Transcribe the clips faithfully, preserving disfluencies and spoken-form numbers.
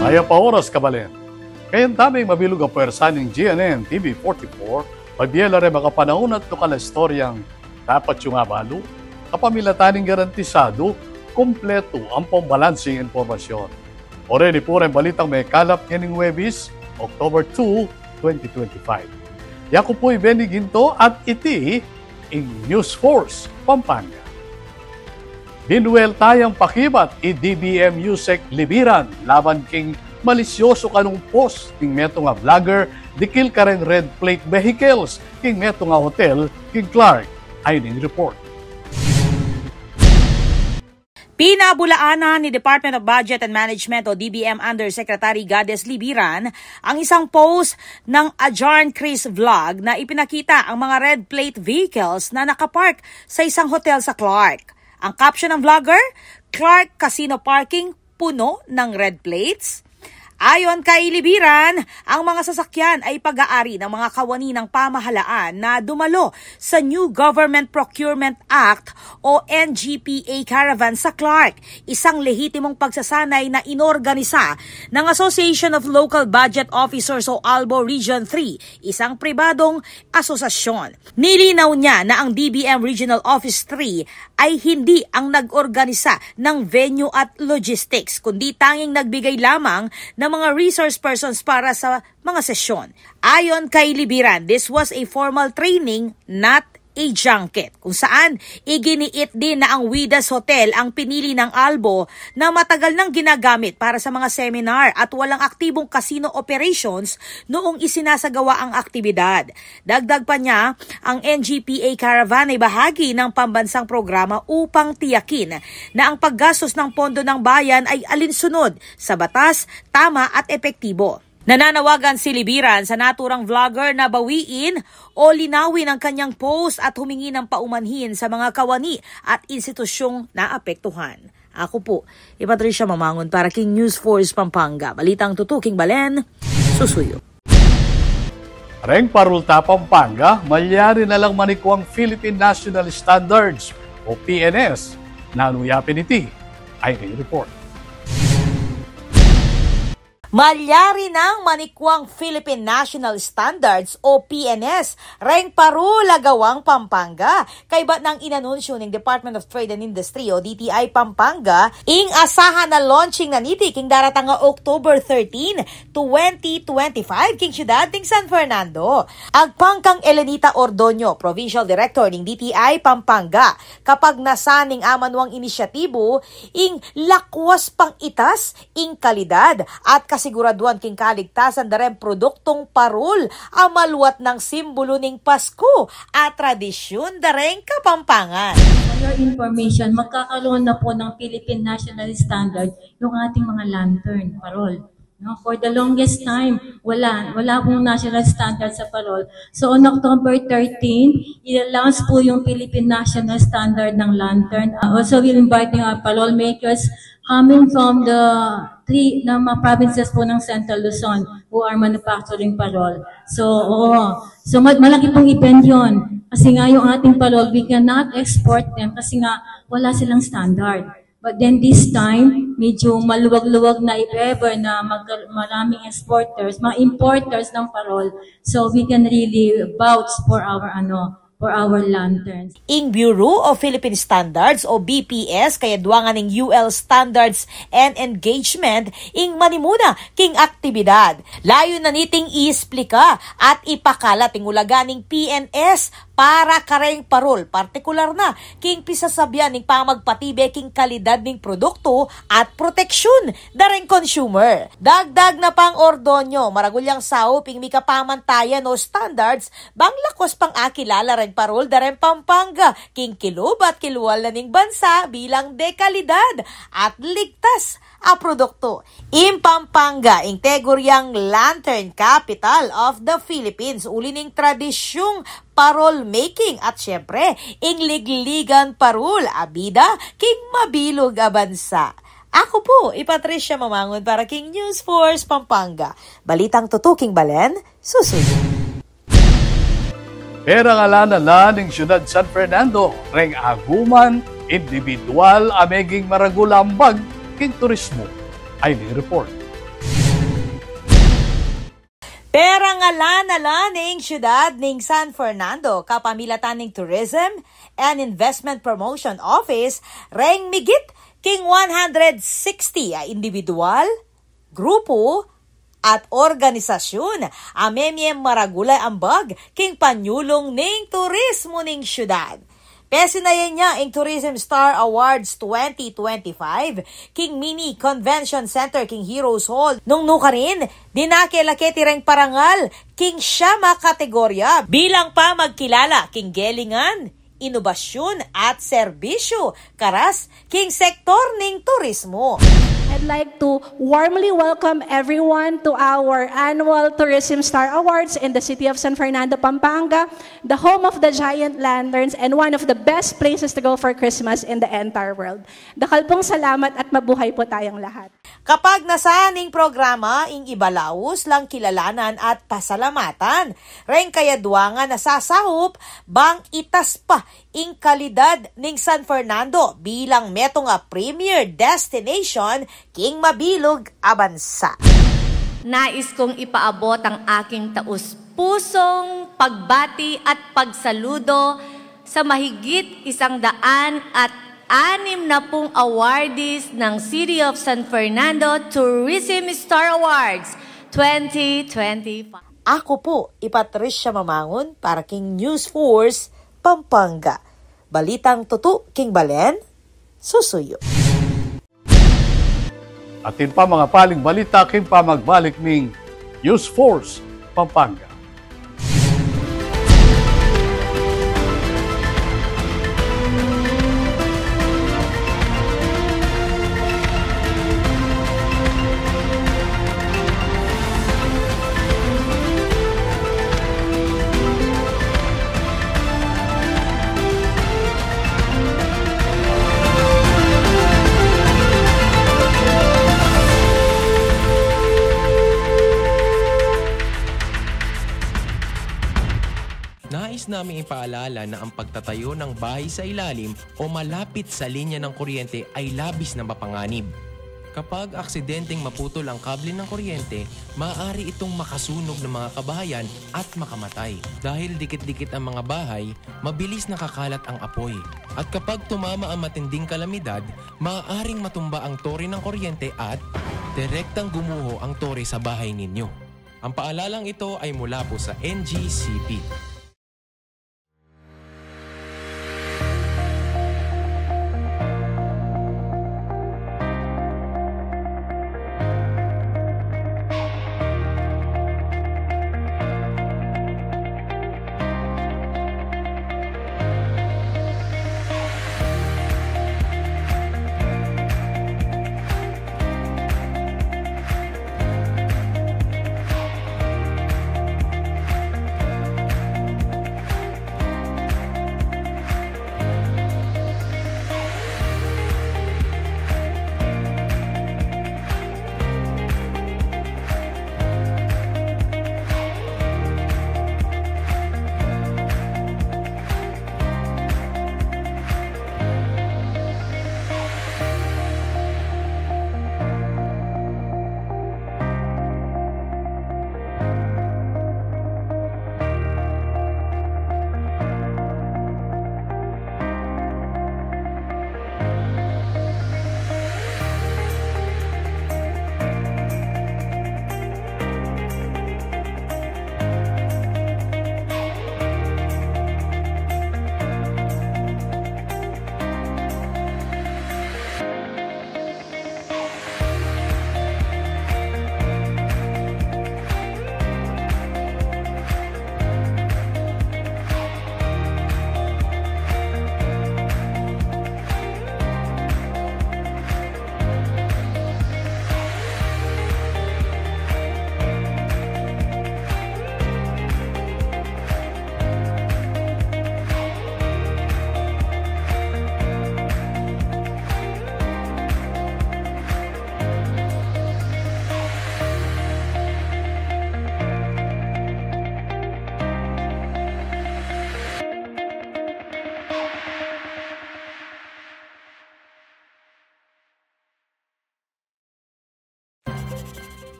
Mayap a oras, kabalen. Kayang ding mabilug a pwersa ning G N N T V forty-four, pabie la reng makapanaun at lokal a istoryang dapat yung abalu, kapamilatan ning garantisadu, kumpletu ampong balanseng impormasyon. O reni pu reng balitang mekalap ngening Huwebes, October two, twenty twenty-five. Yaku pu i Benny Ginto at iti ing News Force Pampanga. Binuelta yang pakibat i D B M Yusek Libiran laban king malisyosu kanung post ning metung a vlogger dikil kareng red plate vehicles king metung a hotel king Clark. Ayni ing report. Pinabulaan na ni Department of Budget and Management o D B M Undersecretary Goddess Libiran ang isang post ng Ajarn Chris Vlog na ipinakita ang mga red plate vehicles na nakapark sa isang hotel sa Clark. Ang caption ng vlogger, "Clark Casino Parking, puno ng red plates." Ayon kay Libiran, ang mga sasakyan ay pag-aari ng mga kawani ng pamahalaan na dumalo sa New Government Procurement Act o N G P A caravan sa Clark, isang lehitimong pagsasanay na inorganisa ng Association of Local Budget Officers o ALBO Region three, isang pribadong asosasyon. Nilinaw niya na ang D B M Regional Office three ay hindi ang nag-organisa ng venue at logistics, kundi tanging nagbigay lamang ng mga resource persons para sa mga sesyon. Ayon kay Libiran, this was a formal training, not a junket, kung saan iginiit din na ang Widas Hotel ang pinili ng ALBO na matagal nang ginagamit para sa mga seminar at walang aktibong casino operations noong isinasagawa ang aktibidad. Dagdag pa niya, ang N G P A Caravan ay bahagi ng pambansang programa upang tiyakin na ang paggastos ng pondo ng bayan ay alinsunod sa batas, tama at epektibo. Nananawagan si Libiran sa naturang vlogger na bawiin o linawin ang kanyang post at humingi ng paumanhin sa mga kawani at institusyong naapektuhan. Aku pu i Patricia Mamangun para king News Force Pampanga. Balitang tutuking balen, susuyu. Reng parul ta Pampanga, malyari na lang manikuang Philippine National Standards o P N S. Nanu ya pin iti? Ayni ing report. Malyari nang manikuang Philippine National Standards o P N S reng parul a gawang Pampanga. Kaybat nang inanunsyo ning Department of Trade and Industry o D T I Pampanga, ing asahan a launching na niti king daratang a October thirteen, twenty twenty-five, king syudad ning San Fernando. Agpang kang Elenita Ordoño, Provincial Director ning D T I Pampanga, kapagnasan ning amanuang inisyatibu, ing lakwas pang itas ing kalidad at kasiguraduan king kaligtasan da reng produktung parul a maluat nang simbulu ning Pasku a tradisyun da reng Kapampangan. For your information, magkakaroon na po ng Philippine National Standard yung ating mga lantern, parol. No, for the longest time, wala, wala pong national standard sa parol. So on October thirteen, i-launch po yung Philippine National Standard ng lantern. Uh, also, we're inviting our parol makers coming from the three na mga provinces po ng Central Luzon who are manufacturing parol. So, oo. So, ma- malaki pong event yun. Kasi nga yung ating parol, we cannot export them kasi nga wala silang standard. But then this time, medyo maluwag-luwag na, if ever na mag- maraming exporters, mga importers ng parol. So we can really vouch for our, ano, for our lanterns. Ing Bureau of Philippine Standards o B P S, kayadwangan ning U L Standards and Engagement, ing manimuna king aktibidad. Layun na niting iisplika at ipakalat ing ulaga ning P N S para kareng parol, partikular na king pisasabian ning pamagpatibe king kalidad ning produktu at proteksyun da reng consumer. Dagdag na pang Ordoño, maragul yang saup ing mika pamantayan o standards bang lakwas pang akilala reng parol da reng Pampanga king kilub at kilual na ning bansa bilang de kalidad at ligtas a produktu. Ing Pampanga, ing teguryang Lantern Capital of the Philippines, uli ning tradisyung parol making at, syempre, ing ligligan parol a bida king mabilug a bansa. Aku pu i Patricia Mamangun para king News Force Pampanga. Balitang tutuking balen, susuyu. Perangalanan na ning Syudad San Fernando reng aguman indibidual a meging maragul a ambag king turismo. Ayni ing report. Ngalan na la ning syudad ning San Fernando kapamilatan ning Tourism and Investment Promotion Office reng migit king one hundred sixty a individual, grupu, at organisasyun a memie maragul a ambag king panyulung ning turismo ning syudad. Pesinayan ya ing Tourism Star Awards twenty twenty-five king Mini Convention Center king Heroes Hall nung nukarin, dinake la keti reng parangal king siyam a kategorya bilang pamagkilala king gelingan, inubasyun at serbisyu karas king sektor ning turismo. I'd like to warmly welcome everyone to our annual Tourism Star Awards in the city of San Fernando, Pampanga, the home of the Giant Lanterns and one of the best places to go for Christmas in the entire world. Dakal pong salamat at mabuhay po tayong lahat. Kapagnasan ning programa, ing ibalaus lang kilalanan at pasalamatan reng kayadwangan a sasaup bang itas pa ing kalidad ning San Fernando bilang metung a premier destination king mabilug a bansa. Nais kong ipaabot ang aking taus-pusong pagbati at pagsaludo sa mahigit isang daan at anim na pung awardees ng City of San Fernando Tourism Star Awards twenty twenty-five. Aku pu i Patricia Mamangun para king News Force Pampanga. Balitang tutu king balen, susuyu. Atin pa mangapaling balita king pamagbalik ning News Force Pampanga. Nais naming ipaalala na ang pagtatayo ng bahay sa ilalim o malapit sa linya ng kuryente ay labis na mapanganib. Kapag aksidenteng maputol ang kable ng kuryente, maaari itong makasunog ng mga kabahayan at makamatay. Dahil dikit-dikit ang mga bahay, mabilis nakakalat ang apoy. At kapag tumama ang matinding kalamidad, maaaring matumba ang tore ng kuryente at direktang gumuho ang tore sa bahay ninyo. Ang paalalang ito ay mula po sa N G C P.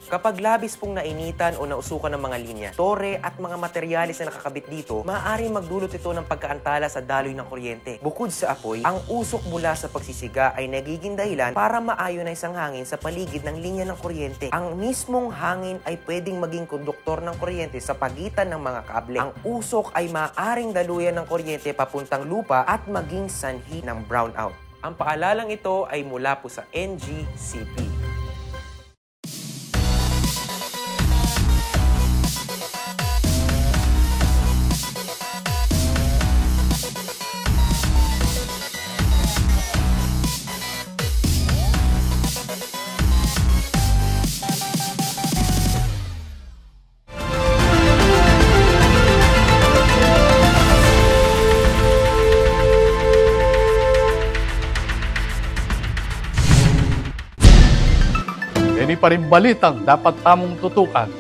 Kapag labis pong nainitan o nausukan ng mga linya, tore at mga materyales na nakakabit dito, maaaring magdulot ito ng pagkaantala sa daloy ng kuryente. Bukod sa apoy, ang usok mula sa pagsisiga ay nagiging dahilan para ma-ionize ang hangin sa paligid ng linya ng kuryente. Ang mismong hangin ay pwedeng maging konduktor ng kuryente sa pagitan ng mga kable. Ang usok ay maaaring daluyan ng kuryente papuntang lupa at maging sanhi ng brownout. Ang paalalang ito ay mula po sa N G C P. Ini pa ring balitang dapat tamung tutukan.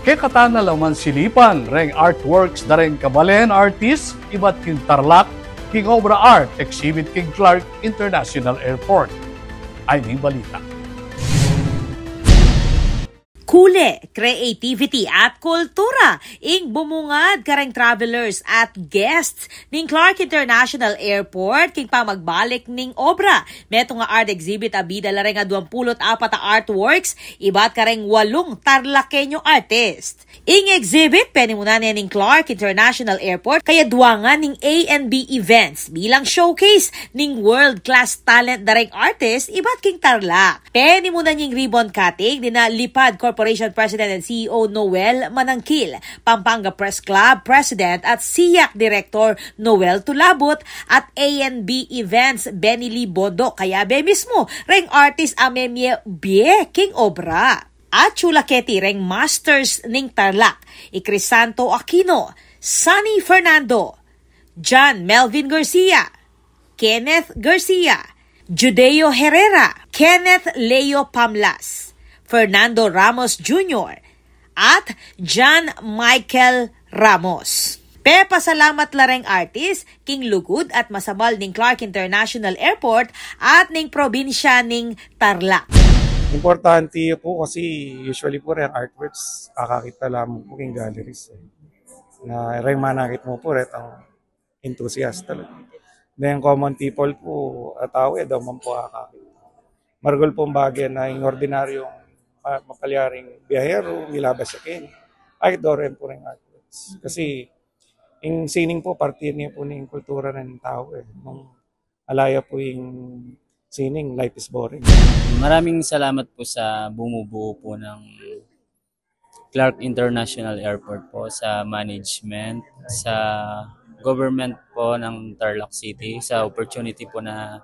Kekatamu na la man silipan reng artworks da reng kabalen artist ibat king Tarlac king Obra Art Exhibit king Clark International Airport. Ay ning balita. Kule, creativity at kultura ing bumungad kareng travelers at guests ning Clark International Airport king pamagbalik ning obra. Metung a art exhibit a bida la reng aduang pulu't apat a artworks ibat kareng walung Tarlaqueño artist. Ing exhibit penimunan ne ning Clark International Airport kaya duangan ning A N B Events bilang showcase ning world-class talent da reng artist ibat king Tarlac. Penimunan ning ribbon cutting nina Lipad Corporation President and C E O Noel Manangkil, Pampanga Press Club President at SIAC Director Noel Tulabut at A N B Events Benny Lee Bondo, kayabe mismu reng artist a memie bie king obra. Atsu la keti reng masters ning Tarlac, i Crisanto Aquino, Sunny Fernando, John Melvin Garcia, Kenneth Garcia, Judeo Herrera, Kenneth Leo Pamlas, Fernando Ramos Junior, at John Michael Ramos. Pepasalamat la reng artist king lugud at masabal ning Clark International Airport at ning probinsya ning Tarlac. Importante po kasi usually po reng artworks akakit lamang po king galleries, eh. Na reng manakit mo po retang enthusiast talaga. Then common people po, a tau, e da man po akakit. Maragul pong bage na ing ordinaryong ma-, mapalyaring biyahero, milabas ya keni, akit da rin po reng artworks. Kasi ing sining po parte ne po ning kultura ning tau, eh. Nung ala ya po ing sining, life is boring. Maraming salamat po sa bumubuo po ng Clark International Airport po, sa management, sa government po ng Tarlac City, sa opportunity po na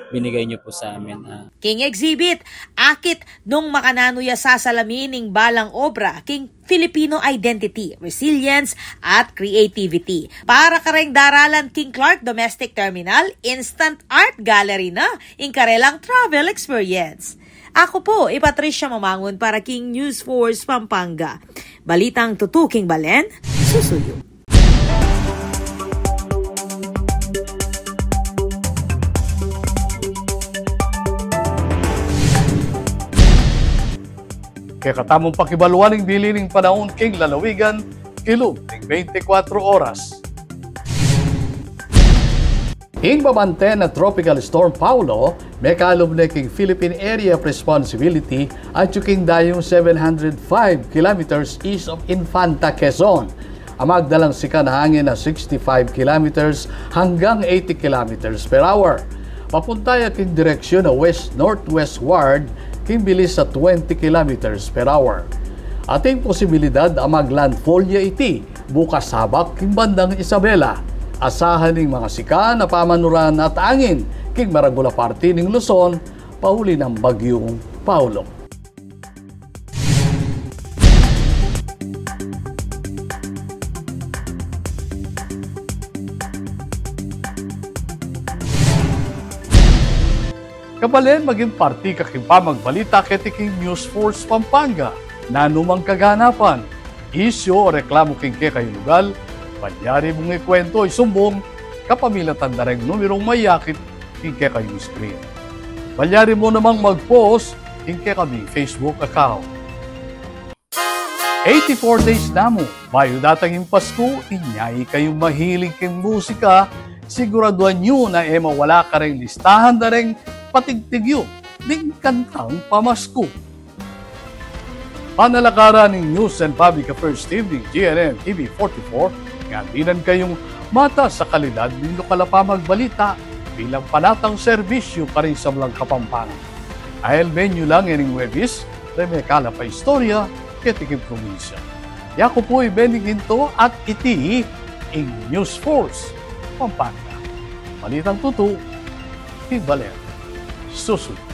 binigay niyo po sa amin, ah. King exhibit, akit nung makananu ya sasalamin ning balang obra king Filipino identity, resilience, at creativity. Para kareng daralan king Clark Domestic Terminal, Instant Art Gallery na ing karelang travel experience. Aku po i Patricia Mamangun para king News Force Pampanga. Balitang tutu king balen, susuyu. Kekatamung pakibaluan ing bili ning panaun king lalawigan, kilub ning bente kwatro oras. Ing babanten a Tropical Storm Paolo, mekalub ne king Philippine Area of Responsibility atyu king dayung seven hundred five kilometers east of Infanta, Quezon. A magdalang sikan a hangin a sixty-five kilometers hanggang eighty kilometers per hour. Papunta ya king direksyun a west-northwestward king bilis a twenty kilometers per hour. Ating posibilidad a maglandfall ya iti bukas Sabado king bandang Isabela. Asahan ing mga sikan a pamanuran at angin king maragul a parti ning Luzon, pauli nang Bagyung Paolo. Kabalen, maging parti ka king pamagbalita keti king News Force Pampanga. Nanu mang kaganapan, isyu o reklamu king kekayung lugal, malyari mung ikwento, isumbung kapamilatan da reng numerung mayakit king kekayung screen. Malyari mu namang mag-post king kekaming Facebook account. Eighty-four days na mu bayu datang ing Pasku, inya ikayung mahilig king musika, siguraduan yu na e mawala kareng listahan da reng patigtig yu ding kantang pamasku. Panalakaran ning News and Public Affairs Team ning G N N T V forty-four, nga dinan kayung matas a kalidad ning lokal a pamagbalita bilang panatang serbisyu karing sablang Kapampangan. Ailben yu la ngening Huwebes, reng mekalap a istorya keti king probinsya. Yaku pu i Benny Ginto at iti ing News Force Pampanga. Balitang tutu, king balen susunud.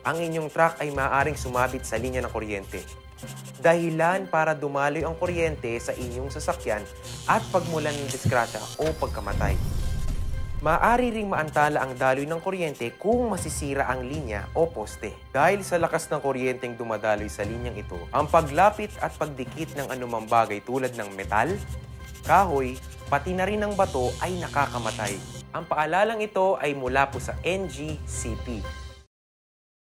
Ang inyong truck ay maaaring sumabit sa linya ng kuryente. Dahilan para dumaloy ang kuryente sa inyong sasakyan at pagmulan ng disgrasya o pagkamatay. Maaari ring maantala ang daloy ng kuryente kung masisira ang linya o poste. Dahil sa lakas ng kuryenteng dumadaloy sa linyang ito, ang paglapit at pagdikit ng anumang bagay tulad ng metal, kahoy, pati na rin ang bato ay nakakamatay. Ang paalalang ito ay mula po sa N G C P.